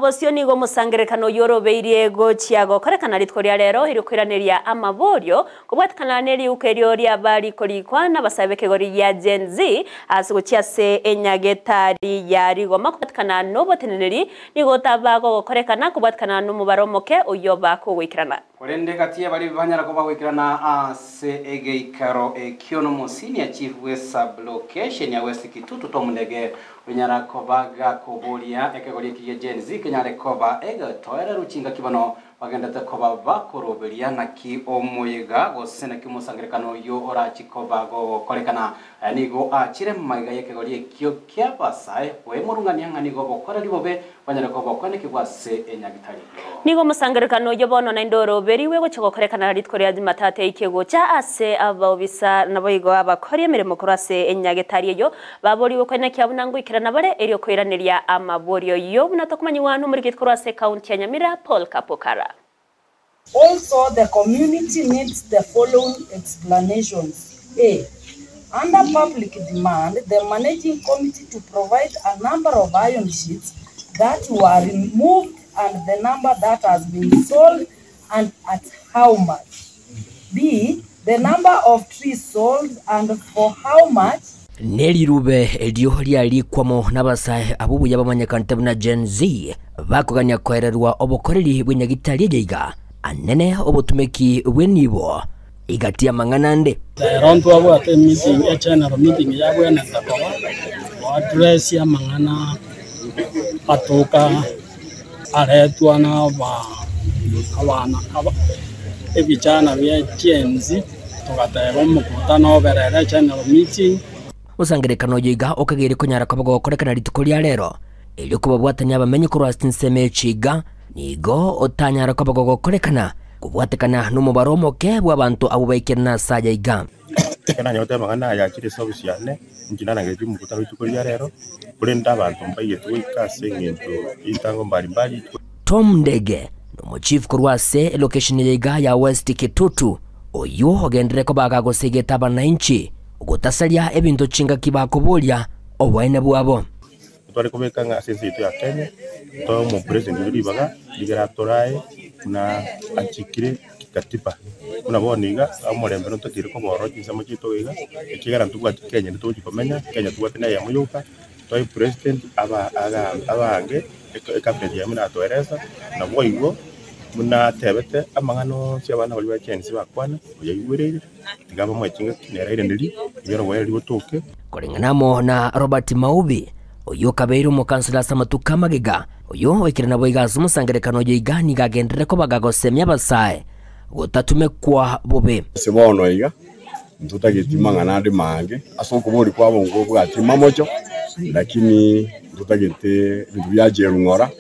Bosio nigo omosangererekano oyio orobeirie gochia gokorekana rituko ria rero erio koiraneria amaborio kobwatekana neriuko erio riaba rikorikwa nabasae b'ekegori gia Gen Z ase gochia ase enyagetari ya rigoma kobwatekana noboteneneri nigo otaba gogokorekana kobwatekana nomobaro omoke oyio bakogoikerana. Korende gati y'abaria banyara koba goikerana ase egeikaro ekio nomo senior chief bwe sub-location ya West Kitutu Tom Ndege onyara koba gakoboria ekegori eki gia Gen Z kenyare koba egetoereru chingaki bono bagendete koba bakoroberia naki omoyega gose naki omosangerekano oyio orachi koba gogokorekana. Aya nigo achire magega y'ekegori ekio ki'abasae kwemurung'ania ng'a nigo obokoreri bobe banyare koba okwenekigwa ase enyagitari eyio. Nigo omosangererekano oyio bono naende oroberigwe gochia gokorekana rituko ria Jumatatu eike gocha ase abaobisa naboigo abakori emeremo korwa ase enyagetari eyio baborigwe koenekia buna ngoikerana bare erio koiraneria amaborio oyio buna tokomanyigwa nomoriketi korwa ase ekaunti ya Nyamira Paul Kapukara. Also the community needs the following explanations, A. Under public demand, the managing committee to provide a number of iron sheets that were removed and the number that has been sold and at how much. B. The number of trees sold and for how much. Nerirube erio riarikwamo nabasae abwo buya bamanyekanete buna Gen Z, bakogania koererwa obokoreri bw'enyagitari eye iga, anene obotumeki bw'enibo igati y'amang'ana ande. Rero ntwabwate emeeting, egeneral meeting yabwenerete koba goaddress amang'ana atoka aretwa na aba abana aba ebichana bia Gen Z, togateba omokutano oberere egeneral meeting. Omosangererekano oyo iga okageire konyara koba gokorekana rituko ria rero, erio kobabwatania abamenyi korwa ase chinsemo echi iga, nigo otanyara koba gogokorekana kobwatekana nomobaro omoke bw'abanto abwo baikerana ase aya iga. Ekero nanyorete amang'ana aya achire ase ofisi yane, inche narangeretie omokutano rituko ria rero, korende abanto mbaigete goika ase eng'encho y'ritango mbari mbari. Tom Ndege nomochief korwa ase elokesheni ya iga ya West Kitutu, oyio ogenderere koba agagosegeta abanainchi gotasaria ebinto chingaki bakoboria oboene bwabo. Ntware kobeka ng'a ase ense yaito ya Kenya, toe omopresident oria ribaga rigere atorae buna achikire kikatiba. Buna bono iga, omorembe notokeire koba ororo chinsemo chiaito iga, ekiagera ntobwati Kenya ende togochia komenya, Kenya tobwate na eyemo yoka, toe president aba aga abange ecabinet yaye buna atoeresa, naboigo buna atebete amang'ana onsi abana baria ba Gen Z bakwana, oyaigwereire. Tiga bamoe chingaki nere airaneri, erio oboereri botoke. Koreng'ana amo na Robert Maubi, oyio okabeire omokansela ase amatuko amagega, oyio oikire naboigo ase omosangererekano oyo iga nigo agenderere koba gagosemia abasae gotatumekwa bobe. Ase bono iga, ntotageti mang'ana ande mange ase okobori kwabo nkobwati mamocho, lakini ntotagete ebinto bia jerung'ora,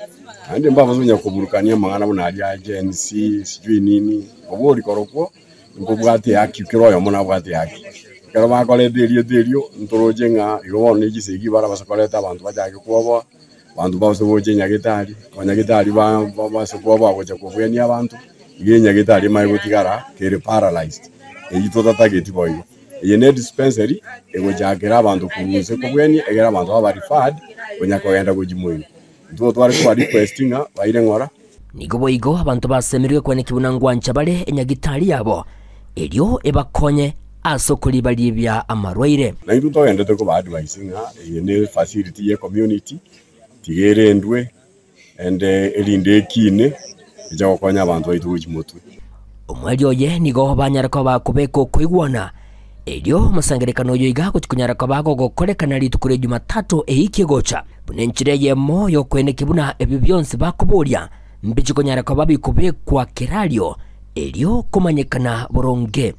naende mbabase konya koburukania amang'ana buna aria a Gen Z sijui nini, kobori korokwo. Nkobwate ehaki, kera oyomo nabwate ehaki. Ekero bakoreta erieta erio, ntoroche ng'a igo bono ne chisegi barabase koreta abanto bachake kwoboa, abanto babase gocha enyagetari, abanyagetari ba babase kwoboa gocha kobwenia abanto, iga enyagetari emanye gotigara kere paralyzed, eyio totatageti boigo. Eye ne dispensary egochakera abanto korwa inse kobwenia egere abanto baba referred konya kogenda gochia moino. Intwe tware koba request ng'a baire ng'ora. Nigo boigo abanto basemerirwe kweneki buna ngwancha bare enyagitari yabo, erio ebakonye ase okoribaribia amarwaire. Na intwe togenderete koba advise ng'a eye ne facility ye community, tiga erendwe ende erinde ekine eche gokonya abanto baito gochia motwe. Omweri oye nigo banyare koba bakobeka okoigwana, erio omosangererekano oyo iga gochia konyara koba gogokorekana rituko ria Jumatatu eiki egocha. Buna enchera eyemo y'okoenekia buna ebio bionsi bakoboria mbichi konyara koba bikobekwa kerario, erio komanyekana boronge.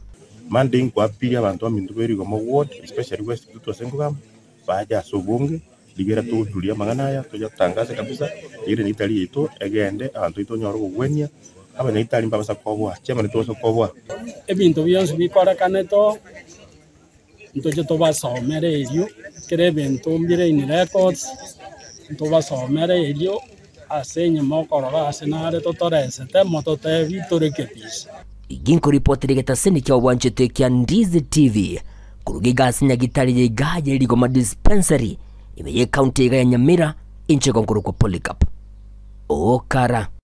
Monday nkoapiria abanto baminto be Rigoma ward especially West Kitutu ase nkogamba, bache ase obonge, rigera toturie amang'ana aya toche totangase kabisa, rigere nyagetari yaito egende abanto baito banyore obogwenia, abanyagetari mbabasa koboa, chairman tobasa koboa. Ebinto bionsi bikorekanete oo. Ntoche tobasomere erio, kera ebinto mbire in records, ntobasomere erio ase enyuma okorora ase nare totoresete mototebi torekebise. Ginkoripotera egetaseni kia obwanchete kia Ndizi TV koruga iga ase Nyagitari ya iga ye Rigoma Dispensary ime ye county iga ya Nyamira inche igo nkorokwa Polycarp. Okara.